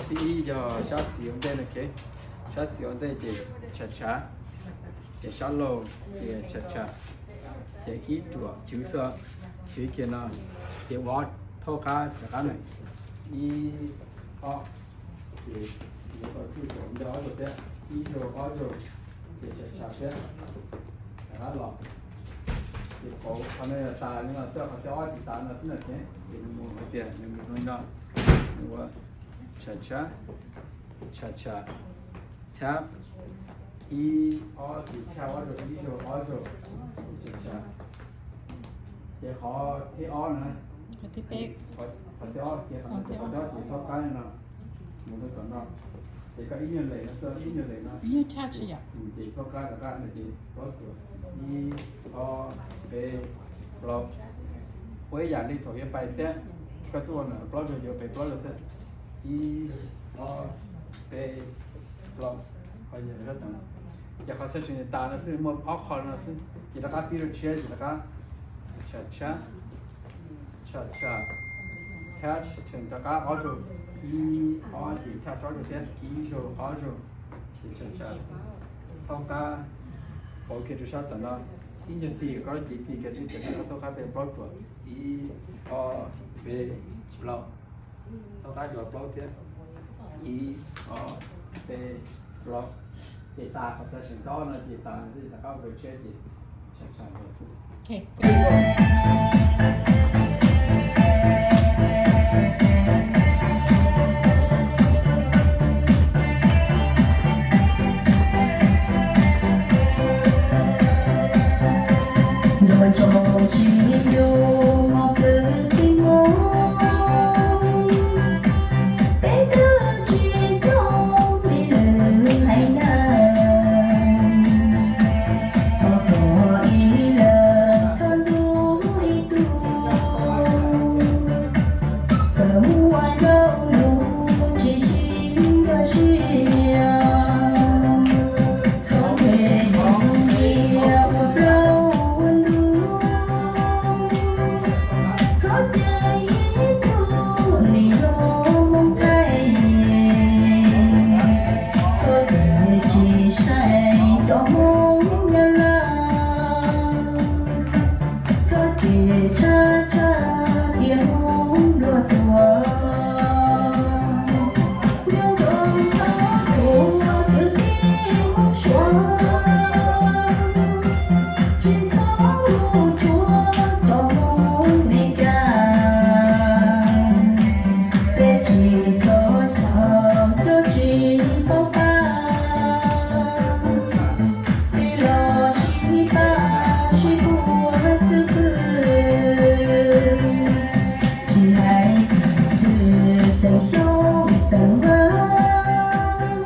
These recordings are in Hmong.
Thib ib yog sab xis ua ntej no, sab xis ua ntej ces tshav tshav, ces sab laug ces tshav tshav, ces ib ruam chwv xwb, chwv kiag no, ces ua thauj qab rov qab na, ib, ob, ces yuav kom tsuj tau ntawm ob zaug thiab, ib zaug ob zaug, ces tshav tshav thiab, rov qab los. Ces qhov no yog tas li no xwb, qhov thib ob ces tas no xwb na, ces nws mus hais tias nws mus no no, nws ua tshav tshav, tshav tshav, thab, ib ob ces thab ob zaug, ib zaug ob zaug, tshav tshav. Ces qhov thib ob na, qhov thib ob ces qhov thib ob ces thauj qab no, mus rau tom no, ces koj ib nyuag lem no xwb, ib nyuag lem no, ces thauj qab rov qab no ces plaub ruam, ib, ob, peb, plaub. Ua ib yam li thaum yuav pais thiab, koj tuaj ua no plaub zaug yuav pais plaub zaug thiab, ib, ob, peb, plaub. Ces qhov section tas no xwb, muaj ob qho no xwb, ces rov qab pib rau tshiab ces rov qab tshav tshav, tshav tshav, thab tshav rov qab ob zaug, ib, ob ces thab ob zaug thiab, ib zaug ob zaug, ces tshav tshav, thauj qab, pauv kiag rau sab tom no, ib nyuag tig koj ces tig kiag xwb ces rov qab thauj qab peb plaub ruam, ib, ob, peb, plaub. Thauj qab dua plaub thiab, ib, ob, peb, plaub. Ces tas qhov section thib ob no ces tas xwb, rov qab ua rau tshiab ces tshav tshav dua xwb. Nco ntsoov tsis yuav mus kwv tij Hmoob, peb twb tsis coob li lwm haiv neeg. Thov kom ib leeg txhob ntxub ib tug, txawm muaj ncauj lus tsis sib nkag siab, txhob nthe mus nyias ua plaub ua ntug, txhob cia ib tug nim yog Hmoob Thaib, txhob cia tsis saib cov Hmoob Nyab Laj, txhob cia tshaj tshaj tias Hmoob npluag tuag. Nco ntsoov txhob thuam kwv tij Hmoob Suav, tsis txhob mus tsuas cov Hmoob Mes Kas, peb tsis txhob xyaum cov tsis paub pab, peb los sib pab sib puag xwb pwg. Tsis hais xeem twg xeem Xyooj xeem Nplog,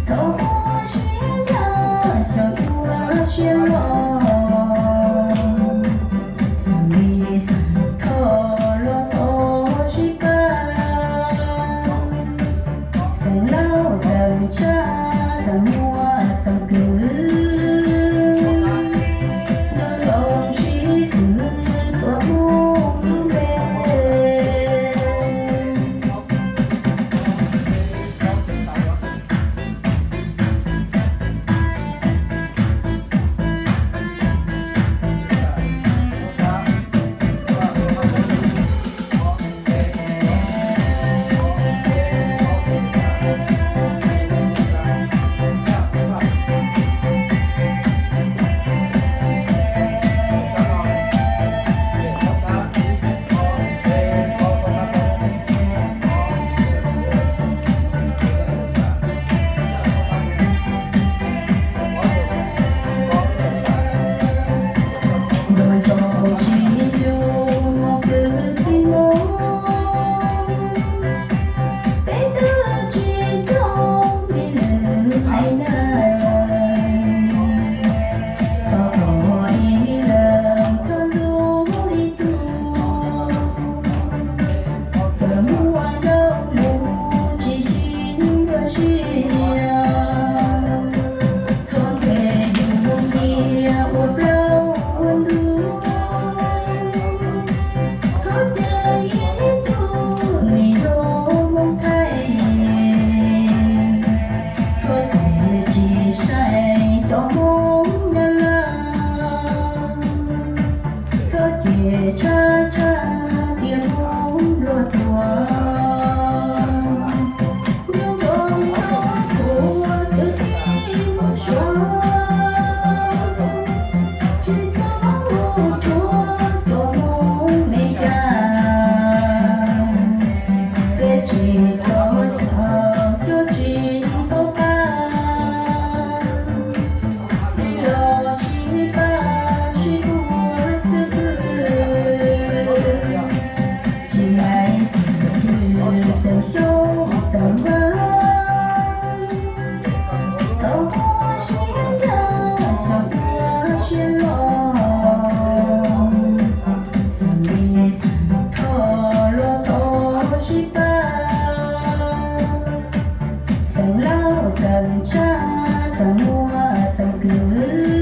thov muab siab ncaj xyaum ua siab loj. Xeem Lis xeem Thoj los thov sib pab, xeem Lauj xeem Tsab xeem Muas xeem Kwv, nco ntsoov sib fwm tuav Hmoob lub npe. Txog xyov cov tsis paub pab, los sib pab sib ua xwb twb tsis hais xeem twg, xeem xyoob xeem ntxawm, thaum muaj siab ncaj xyov ua siab loj, xeem li xeem thoj los tau sib pab, xeem laus xeem tsab xeem muaj xeem kwv.